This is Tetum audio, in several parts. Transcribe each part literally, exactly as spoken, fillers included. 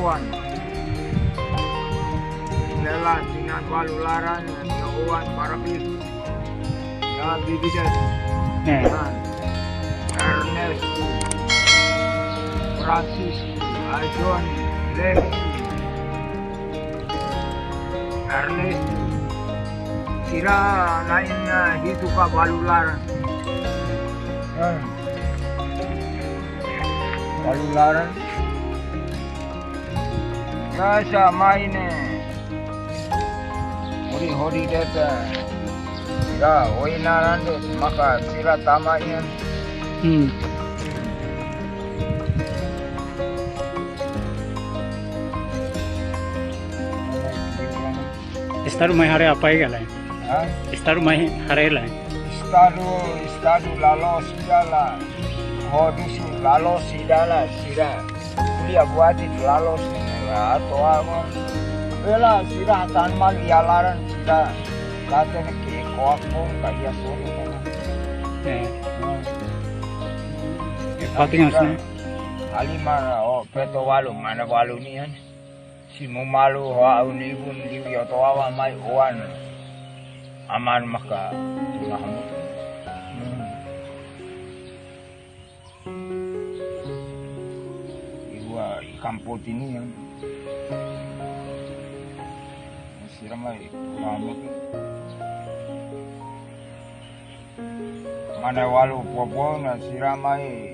Wan. Lela tinan walu laran, nia oan para bibi. Ya, bibi dan. Eh. Dan Ernest, Francis, Ajon, Levi, Ernest. Sira na'in, eh, hitu ka walu laran. Eh. Walu laran. Biasa mai ne'e. Hodi, hodi de'it. Ya, oin naran de'it, maka sira tama iha. Hmm. Estadu mai haree apa iha lae? Hah? Estadu mai haree lae? Estadu, estadu la loos ida la. Ho dusu la loos ida la, sira. Kuliah buat itu la loos, la to'o agora. Bele sira tan mal iha laran sira. Katen ke koak pun ka iha sore kena. Eh. Hmm. Patingas, sira. Halimar, oh, feto walu, mana walu nian. Simu malu ho au nibun di yo to'o awa mai oan. Aman maka tuna hamutuk. Hmm. Iwa ikan poti nian. Sira mai tuna hamutuk. Mana walu popo na sira mai.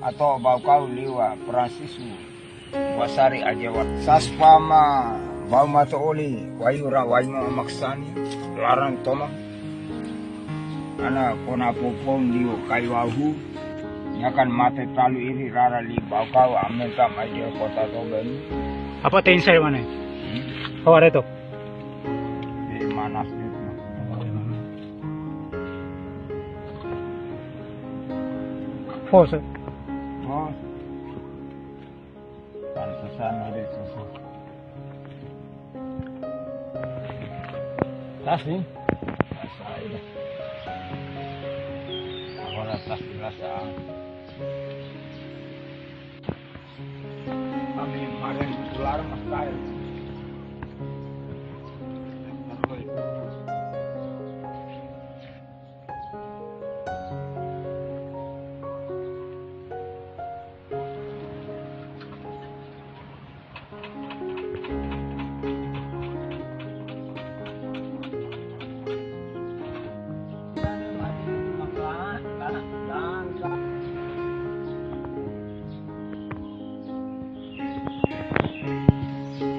Atu bau kau liu ba Francisco. Wasari aja wa. Saspa ma bau mata oli, wai ura wai ma maksani, laran toma. Ana kona popon liu kai wahu. Nia kan mate talu iri rara li bau kau amen ka mai dia kota to ben. Apa tensai mana? Hmm? Kau ada to? Di mana sih? Forsa. Oh. Kan susah, ngeri susah. Tas ni? Rasa aja. Agora tas dirasa. Kami kemarin keluar mas kail.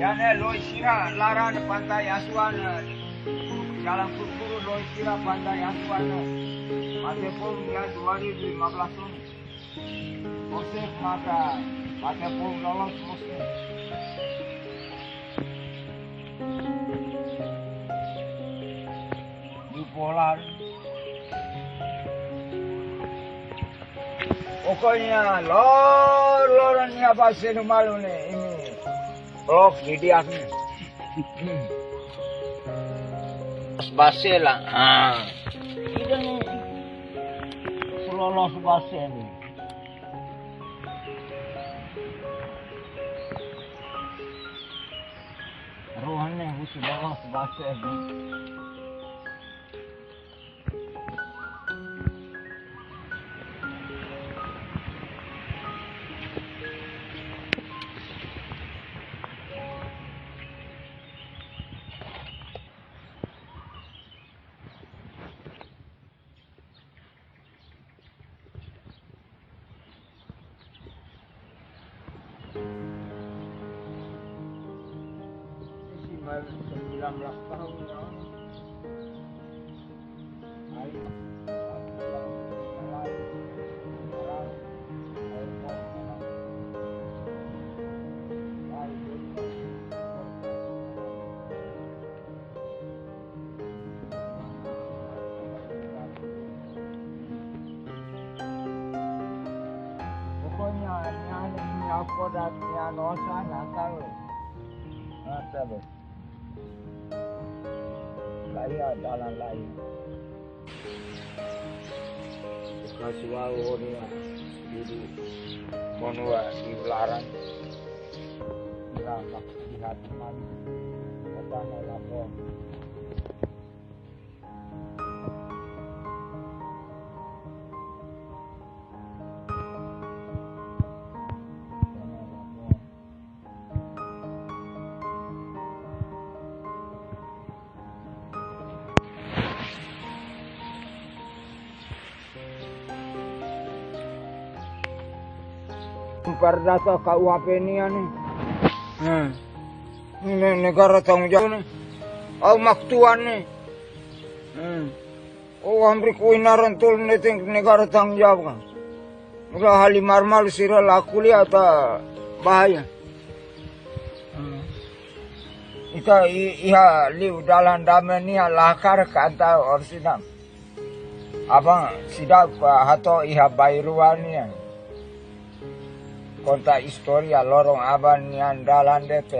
Iha ne'e loi sira laran Pantai Aswan, jalan Kurkuru loi sira Pantai Aswan. Mate pom ya dua ribu lima belas tahun. Joseph maka mate pom lolos Muslim. Di Polar. Pokoknya lor-loron nia base no malu ne'e ini. Blok di dia ni. Hmm. Base la. Ah. Ida ne'e. Lolos base ne'e. Rohan ne'e husu lolos base ne'e. Isi mai sembilan belas tahun ya. Ai, Pokoknya, nia, nia, nia kodat, nia nosa, Natal. Natal. Laiha, dalan laiha. Kasual, onia, dudu, konua, di laran. Lihat malu. Kota Melabon. Perdata K U H P nian ne'e. Hmm. Ne'e negara tanggung jawab ne'e. Ha'u mak tuan ne'e. Hmm. Oh, hamriik oin naran tolu ne'e tenke negara tanggung jawab kan. Ura halimar malu sira la ko'alia ita bahaya. Hmm. Ita i-, iha liu dalan dame nia la hakarak atu orsida. Aban seidauk hato'o iha bairrua nian. Konta istória loron aban nian dalan de'it.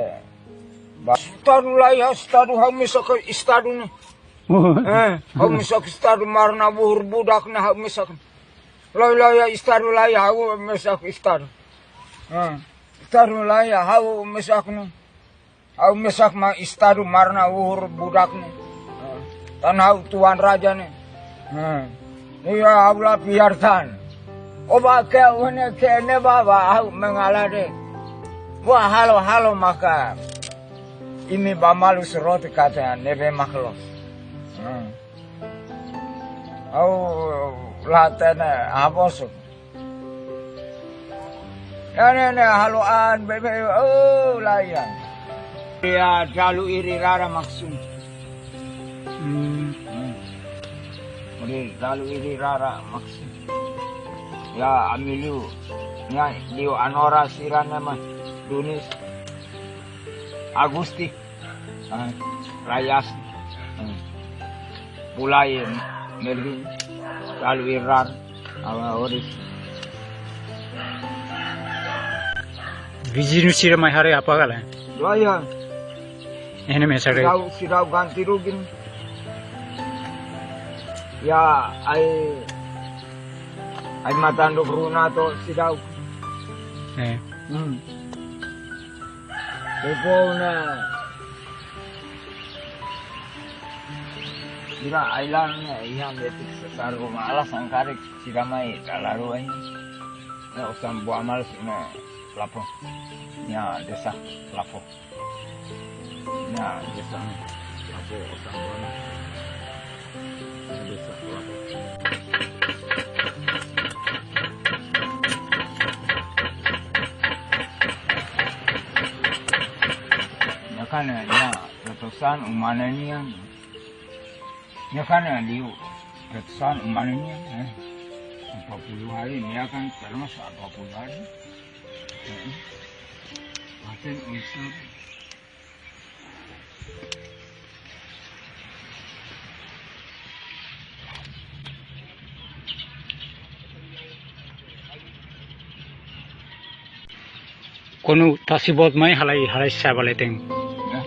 Ba-, estadu laiha, estadu ha'u mesak estadu ne'e. Eh, ha'u mesak estadu marna wuhur budak ne'e ha'u mesak. Laiha, laiha estadu laiha ha'u mesak estadu. Eh, estadu laiha ha'u mesak ne'e. Ha'u mesak mak estadu marna wuhur budak ne'e. Tan ha'u tuan raja ne'e. Hmm. Iya ha'u la biar tan. Oba ke one ke ne baba ha'u mengalah de'it. Buat halo-halo maka imi ba malu surat kata ne'ebé mak loos. Hmm. Ha'u la hatene habosuk. Ya ne'e ne'e halo an bebe, oh, laiha. Ya dalu iri rara maksud. Hmm. Hmm. Iri dalu iri rara maksud. Ya ami liu. Ya liu anora sira ne'e mak dunis. Agusti. Ah, rayas. Hmm. Bulai, Melvin, dalu iri rara, awa oris. Vizinhu sira mai haree apá kala? Doa ya. Ne'e mesak de'it. Seidauk, seidauk ganti rugi. Ya, ai, ai matando Bruno to seidauk. Eh. Hmm. Depois na Ira ailan ne iha detik sesar ruma alas angkarik sira mai dalaru ai. Ne osan buat malas ne lapo. Nia desak lapo. Nia desak lapo osan buat malas. Nia desak lapo. Nia kan nia ratusan uma nian. Nia kan liu ratusan uma nian, eh. Empat puluh hari, nia kan termasuk empat puluh hari. Eh. Maten unsur. Kuandu tasi boot mai halai, halai sá ba leten. Ya.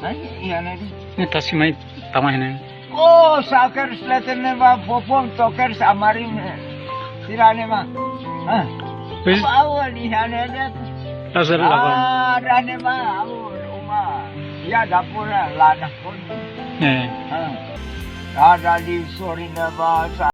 Nah, iya, nah, di. Ne'e tasi mai tama iha ne'e. Oh, saker seleten ne ba fofon toker samarin ne. Sira ne'e ba. Hah? Wis. Apa awal iha ne'e de'it? Asal apa? Ah, ada ne'e ba, awal uma. Ya dapur lah, lah dapur. Eh. Hah. Ada di sori ne'e ba, sa-